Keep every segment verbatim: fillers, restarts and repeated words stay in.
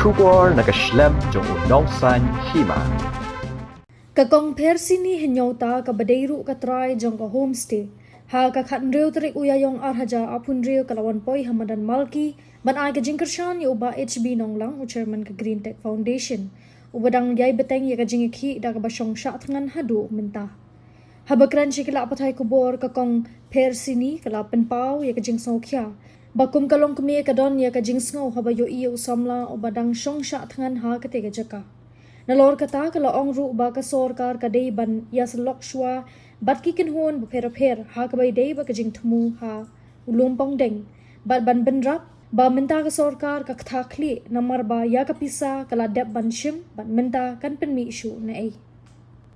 Khubor na ka shlem jong u nongsan hima. Ka Kong Phersini Hynñiewta kaba dei ruh ka trai jong ka homestay, ha ka khathynriew tarik u Ïaiong arhajar arphew hynriew ka la wan poi ha madan Malki ban ai ka jingkyrshan ïa u Bah H B Nonglang, u chairman ka Green Tech Foundation, uba dang ïai bteng ïa ka jingïakhih da kaba shong shah thngan haduh mynta. Haba kren sha ki lad pathai khubor, ka Kong Phersini ka la pynpaw ïa ka jingsngewkhia ba kum ka longkmie ka don ïa ka jingsngew haba ïohi ïa u samla uba dang shong shah thngan ha katei ka jaka. Nalor kata, ka la ong ruh ba ka sorkar ka dei ban ïasyllok shuwa bad ki kynhun bapher bapher ha kaba ïadei bad ka jingthmu ha u Lumpongdeng, bad ban bynrap ba mynta ka sorkar ka ktah khlieh namar ba ïa ka pisa ka la dep ban shim bad mynta kan pynmih shuh naei.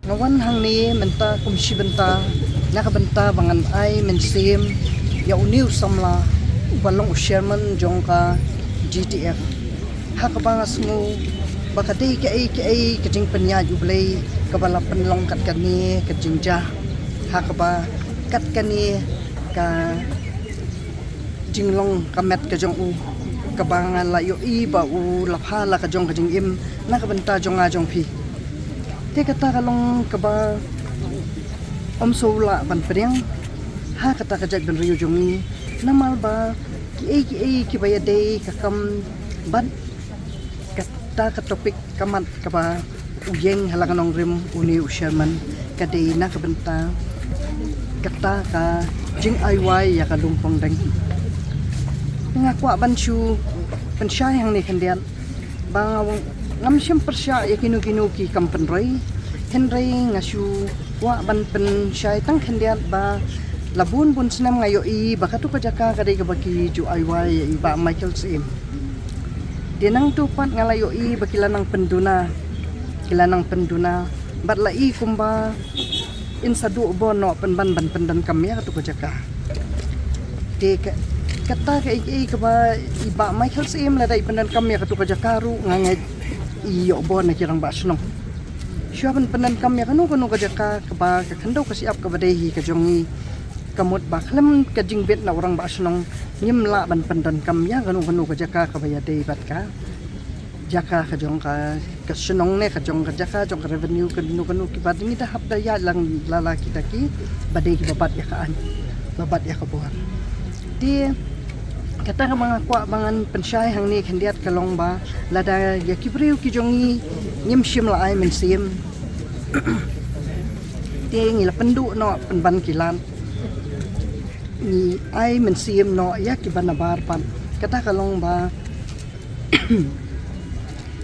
Nga wan hangne mynta kum shi bynta, na ka bynta ba ngan ai mynsiem ïa une u samla uba long u chairman jong ka G T F, ha kaba nga sngew ba ka dei kaei kaei ka jingpynïaid U Blei kaba la pynlong kat kane ka jingjia, ha kaba kat kane ka jinglong ka met ka jong u, kaba nga la ïohi ba u la pha la ka jong ka jingim na ka bynta jong nga jong phi. Te kata ka long kaba ym shu lah ban pdiang ha kata ka jaitbynriew jong ngi, namar ba kiei kiei kiba ïadei ka kam bad kata ka topic ka mat kaba u ïeng ha la ka nongrim une u chairman ka dei na ka bynta kata ka jingai wai ïa ka Lumpongdeng. Nga kwah ban shu pynshai hangne khyndiat ba nga, ngam shym pyrshah ïa kino kino ki kam pynroi, hynrei nga shu kwah ban pynshai tang khyndiat ba la bun bun snem nga ïohi ba katu ka jaka ka dei kaba ki ju ai wai ïa i Bah Michael Syiem. Te nangta pat nga la ïohi ba ki la nang pynduna, ki la nang pynduna bad la i kumba yn sa duh bor noh pynban ban pyndonkam ïa katu ka jaka. Te ka, kata kaei kaei kaba i Bah Michael Syiem lada i pyndonkam ïa katu ka jaka ruh nga ngeit i ïoh bor na ki rangbah shnong. Shuwa ban pyndonkam ïa kano kano ka jaka kaba ka khyndew ka shyiap kaba dei hi ka jong ngi, ka mut ba khlem ka jingbit na u rangbah shnong ngim lah ban pyndonkam ïa kano kano ka jaka kaba ïadei bad ka jaka ka jong ka, ka shnong ne ka jong ka jaka jong ka revenue kano kano kiba ngi da hap da ïaid lang la la kita kiba dei kiba bat ïa ka aiñ, ba bat ïa ka bor. Te kata kaba nga kwah ba ngan pynshai hangne khyndiat ka long ba lada ïa ki briew ki jong ngi ngim shym la ai mynsiem, te ngi la pynduh noh pynban ki lad, ngi ai mynsiem noh ïa kiba nabar pat. Kata ka long ba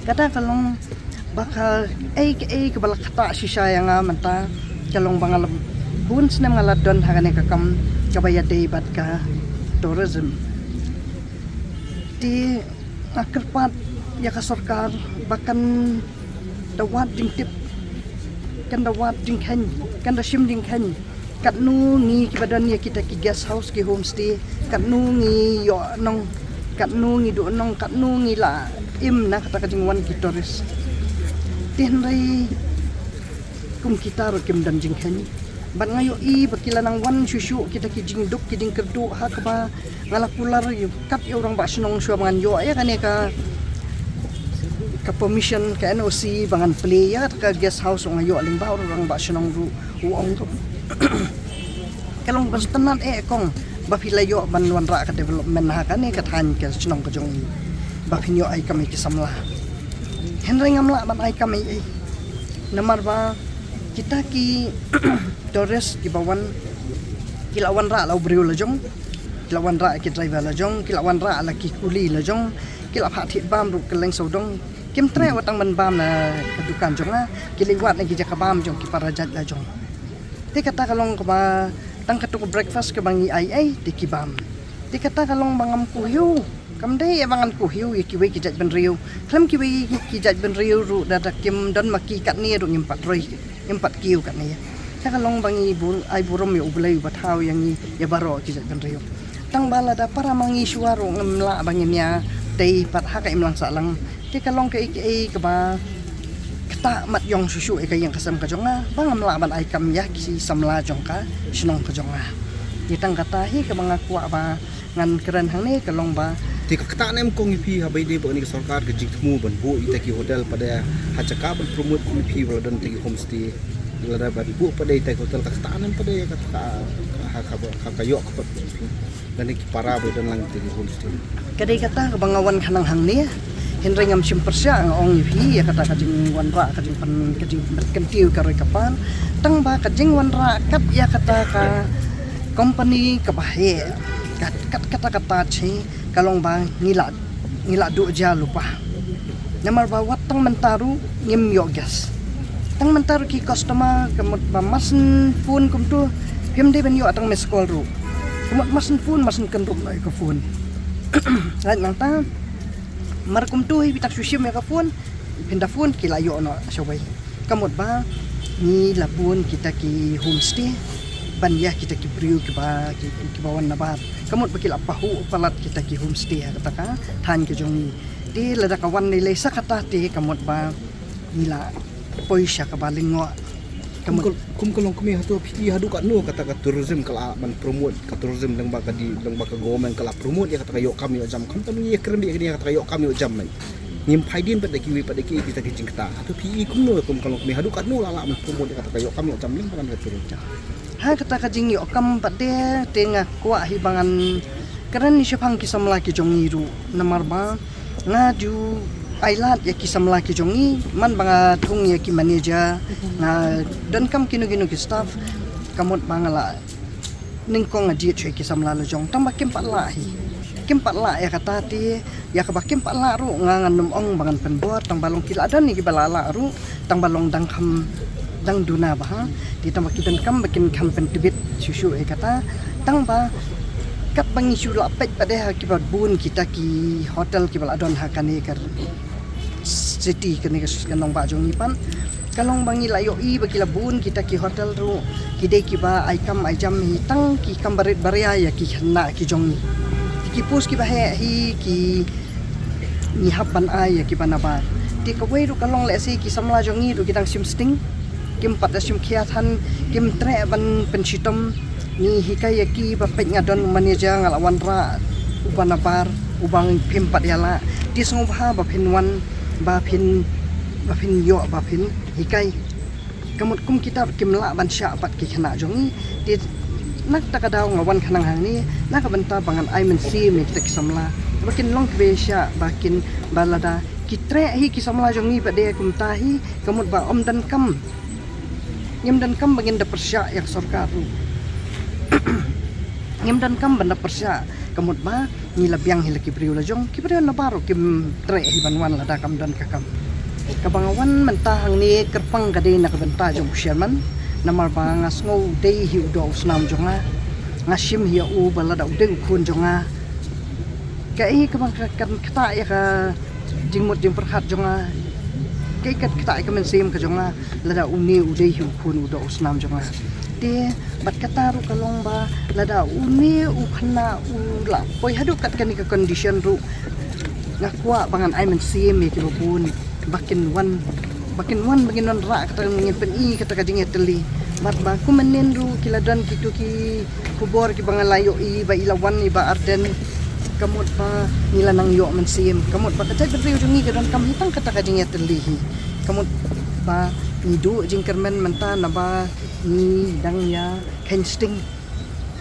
kata ka long ba kaei kaei kaba la ktah shisha ïa nga mynta ka long ba nga la bun snem nga la don ha kane ka kam kaba ïadei bad ka tourism. Te nga kyrpad ïa ka sorkar ba kan da wad jingtip, kan da wad jingkheiñ, kan da shim jingkheiñ. Katno ngi kiba don ïa kita ki guest house, ki homestay, katno ngi ïoh nong, katno ngi duh nong, katno ngi la im na kata ka jingwan ki tourist. Te hynrei kum kita ruh kim don jingkheiñ. Bad nga ïohi ba ki la nang wan shuh shuh kita ki jingduk ki jingkyrduh ha kaba nga la kular ïa u kat ïa u rangbah shnong shuwa ba ngan ïoh ïa kane ka, ka permission, ka N O C ba ngan plie ïa ka guest house, nga ïoh lyngba u rangbah shnong ruh u ong ka long ba sngewtynnat eh kong ba phi la ïoh ban wanrah ka development ha kane ka thaiñ ka shnong ka jong ngi ba phin ïoh ai kam ïa ki samla. Hynrei ngam lah ban ai kam ei ei namar ba kita ki tourist kiba wan ki la wanrah la u briew la jong, ki la wanrah ki driver la jong, ki la wanrah la ki kuli la jong, ki la phah thied bam ruh kylleng sawdong. Kim treh wat tang ban bam na ka dukan jong nga, ki leit wad na ki jaka bam jong ki para jait la jong. Te kata ka long kaba tang katu ka breakfast kaba ngi ai ei te ki bam. Te kata ka long ba ngam kuhiew, kam dei ïa ba ngan kuhiew ïa kiwei ki jaitbynriew. Khlem kiwei ki jaitbynriew ruh da da kim don ma ki katne ruh ngim pat roi, ngim pat kiew katne. Te ka long ba ngi bun ai burom ïa U Blei uba thaw ïa ngi ïa baroh ki jaitbynriew. Tang ba lada para ma ngi shuwa ruh ngim lah ba ngin ïa tei pat ha ka imlang sahlang. Te ka long kaei kaei kaba ktah mat ïong shuh shuh ïa ka ïing ka sem ka jong nga ba ngam lah ban ai kam ïa ki samla jong ka shnong ka jong nga. Te tang kata hi kaba nga kwah ba ngan kren hangne ka long ba Te ka ktah ne em kong ïa phi haba ïadei bad kane ka sorkar ka jingthmu ban buh ïa kita ki hotel pat de, ha jaka ban promote kum ïa phi ba la don kita ki homestay, lada ban buh pat de ïa kita ki hotel, ka ktah ne em pat de ïa kata, ha ka, ha ka ïoh ka pat kum ïa phi lane ki para ba don lang kita ki homestay? Ka dei kata kaba nga wan khnang hangne. Hynrei ngam shym pyrshah, nga ong ïa phi, ïa kata ka jingwanrah, ka jingpyn, ka jingpynkyntiew ka roi ka par. Tang ba ka jingwanrah kat ïa kata ka company kaba heh, kat, kat kata ka Taj hi, ka long ba ngi la, ngi la duh jia lypa. Namar ba wat tang mynta ruh ngim ïoh guest. Tang mynta ruh ki customer, ka mut ba mar syn phone kumto, phim dei ban ïoh tang missed call ruh. Ka mut mar syn phone, mar syn kynrup noh ïa ka phone. Lait nangta, mar kumto hi phi tang shu shim ïa ka phone, phin da phone ki la ïoh noh shawei. Ka mut ba ngi la bun kita ki homestay ban ïa kita ki briew kiba, ki, kiba wan nabar. Ka mut ba ki la pahuh palat kita ki homestay ha kata ka thaiñ ka jong ngi. Te lada ka wan lei lei sa kata te ka mut ba ngi la poi sha kaba lyngngoh. Ka mut kum ka, kum ka longkmie, hato phi i haduh katno kata ka tourism ka la ban promote, ka tourism lyngba ka di, lyngba ka government ka la promote ïa kata ka ïoh kam ïoh jam, khamtam ngi ïa kren beit ïa kata ka ïoh kam ïoh jam, mei. Ngim phai dien pat da kiwei pat da kiei kita ki jingktah. Hato phi i kumno kum ka longkmie, haduh katno la lah ban promote ïa kata ka ïoh kam ïoh jam lyngba kane ka tourism? Ha kata ka jingïoh kam pat de, te nga kwah hi ba ngan kren shaphang ki samla ki jong ngi ruh. Namar ba nga ju ai lad ïa ki samla ki jong ngi, man ba nga thung ïa ki manager, nga donkam kino kino ki staff, ka mut ba nga la nyngkong nga jied shuwa ïa ki samla la jong, tang ba kim pat lah hi. Kim pat lah ïa kata te, ïa kaba kim pat lah ruh nga ngan ym ong ba ngan pynbor, tang ba long ki la don ïa kiba la lah ruh, tang ba long dang kham, dang duna bha. Te tang ba ki donkam ba kin kham pyntbit shuh shuh ïa kata. Tang ba katba ngi shu la peit pat de ha kiba bun kita ki hotel kiba la don ha kane ka city, kane ka, ka nongbah jong ngi pat. Ka long ba ngi la ïohi ba ki la bun kita ki hotel ruh ki dei kiba ai kam ai jam hi tang ki kam barit baria ïa ki khynnah ki jong ngi. Ki post kiba heh hi ki ngi hap ban ai ïa kiba nabar. Te kawei ruh ka long lehse ki samla jong ngi ruh ki dang shim sting. Kim pat da shim khia than, kim treh ban pynshitom. Ngi hikai ïa ki ba peit nga don manager, nga la wanrah uba nabar, uba phim pat ïa lah. Te sngewbha ba phin wan, ba phin, ba phin ïoh, ba phin hikai. Ka mut kum kita kim lah ban shah pat ki khynnah jong ngi. Te na kata ka daw nga wan khnang hangne na ka bynta ba ngan ai mynsiem ïa kita ki samla ba kin long kiba ïaishah, ba kin, ba lada ki treh hi ki samla jong ngi pat de kumta hi, ka mut ba ym donkam, ngim donkam ba ngin da pyrshah ïa ka sorkar ruh. Ngim donkam ban da pyrshah, ka mut ba ngi la biang hi la ki briew la jong, ki briew nabar ruh kim treh hi ban wan lada kam don ka kam. Kaba nga wan mynta hangne kyrpang ka dei na ka bynta jong u chairman, namar ba nga sngew u dei hi u doh u snam jong nga. Nga shim hi ïa u ba lada u dei u khun jong nga, kaei kaba kan ktah ïa ka jingmut jingpyrkhat jong nga, kaei kan ktah ïa ka mynsiem ka jong nga, lada une u dei hi u khun u doh u snam jong nga. Te bad kata ruh ka long ba lada une u khynnah u la poi haduh kat kane ka condition ruh, nga kwah ba ngan ai mynsiem ïa kiba bun ba kin wan, ba kin wan, ba kin wanrah kata, ngin pyni kata ka jingïatylli. Bad ba kum mynnin ruh ki la don kito ki khubor kiba nga la ïohi ba i la wan i Bah Ardent, ka mut ba ngi la nang ïoh mynsiem, ka mut ba ka jaitbynriew jong ngi ka donkam hi tang kata ka jingïatylli hi. Ka mut ba ngi duh jingkyrmen mynta naba ngi dang ïa kheiñ sting.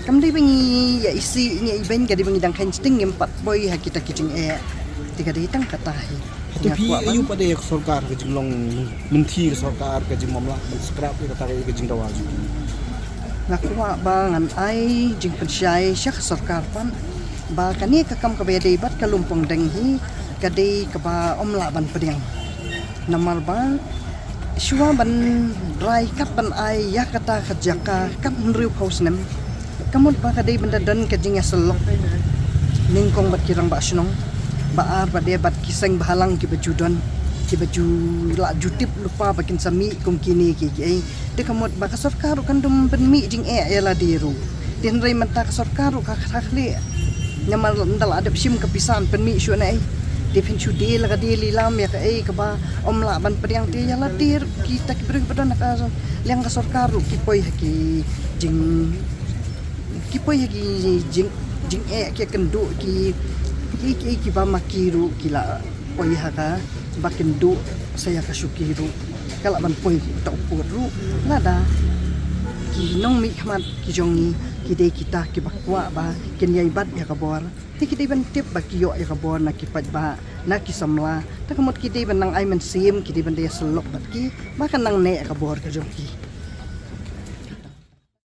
Kam dei ba ngi ïa isih, ngi ïa ibeiñ, ka dei ba ngi dang kheiñ sting, ngim pat poi ha kita ki jingeh. Te ka dei tang kata hi. Hato phi ïohi pat de ïa ka sorkar ka jinglong mynthi ka sorkar ka jingmamla ban scrap ïa kata ka jingdawa jong ki? Nga kwah ba ngan ai jingpynshai sha ka sorkar pat ba kane ka kam kaba ïadei bad ka lum pongdeng hi ka dei kaba ym lah ban pdiang. Namar ba shuwa ban rai kat ban ai ïa kata ka jaka kat hynriewphew snem, ka mut ba ka dei ban da don ka jingïasyllok nyngkong bad ki rangbah shnong, ba ar bad de bad ki seng bhalang kiba ju don, kiba ju lah ju tip lypa ba kin sa mih kum kine ki, kiei. Te ka mut ba ka sorkar ruh kan dum pynmih jingeh ïa lade ruh. Te hynrei mynta ka sorkar ruh ka kha khlieh. Namar ynda la dep shim ka pisa yn pynmih shuh na ei? Te phin shu die la ka die lilam ïa kaei kaba ym lah ban pdiang. Te ïa lade ruh kita ki briew ba don ha ka liang ka sorkar ruh ki poi ha ki jing, ki poi ha ki jing, jingeh, ki kynduh, ki Ki ki ba ma ki ruh ki la poi ha ka ba kin duh sa ïa ka shuki ruh ka la ban poi ta u pud ruh. Lada ki nongmihkhmat ki jong ngi ki dei kita ki ba kwah ba kin ïai bat ïa ka bor. Te ki dei ban tip ba ki ïoh ïa ka bor na ki paidbah, na ki samla. Ta ka mut ki dei ban nang ai mynsiem, ki dei ban dei ïa sylok bad ki ba kan nang neh ïa ka bor ka jong ki.